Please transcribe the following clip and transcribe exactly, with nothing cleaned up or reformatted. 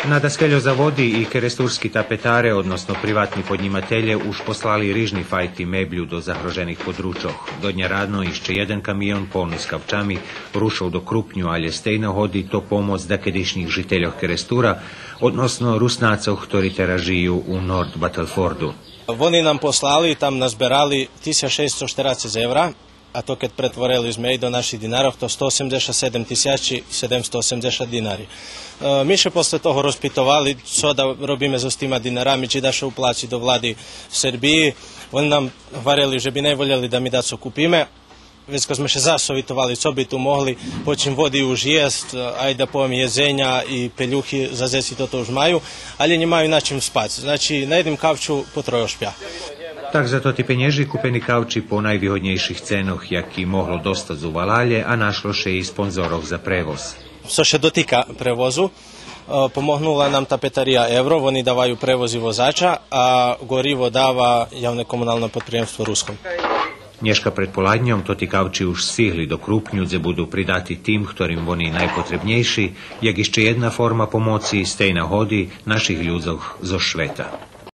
На даскельо заводи и керестурски тапетаре, односно приватни поднїмателє, уж послали рижни файти меблю до загрожених подручох. До дня рано ище єден камион полни з кавчами рушел до Крупню, алє з тей нагоди то помоц дакедишнїх жительох Керестура, односно Руснацох, хтори тераз жию у Норд Батлфорду. Вони нам послали, там назберали тисяч шейсто штерацец евра, а то кед претворели зме и до наших динарох, то сто осемдзешат седем тисячи седемсто осемдзешат динари. Е, ми ше после того розпитовали цо да робиме зоз тима динарами, чи да ше уплаци до влади Сербиї. Вони нам гварели же би найволєли да ми дацо купиме. Вецка зме ше засовитовали цо би ту могли, почим води уж єст, айде да повем, єдзеня и пелюхи за дзеци тото уж маю, алє нємаю на чим спац. Значи, на єдним кавчу по тройо шпя. Так за тоти пенєжи купени кавчи по найвигоднєйших ценох, яки могло достац у валалє, а нашло ше и спонзорох за превоз. Цо ше дотика превозу, е, помогнула нам тапетария Евро, вони даваю превоз и возача, а гориво дава явне комунално подприємство Руском. Нєшка предполадньом тоти кавчи уж стигли до Крупню, дзе буду придати тим хторим вони найпотребнєйши, як ище єдна форма помоци з тей нагоди наших людзох зоз швета.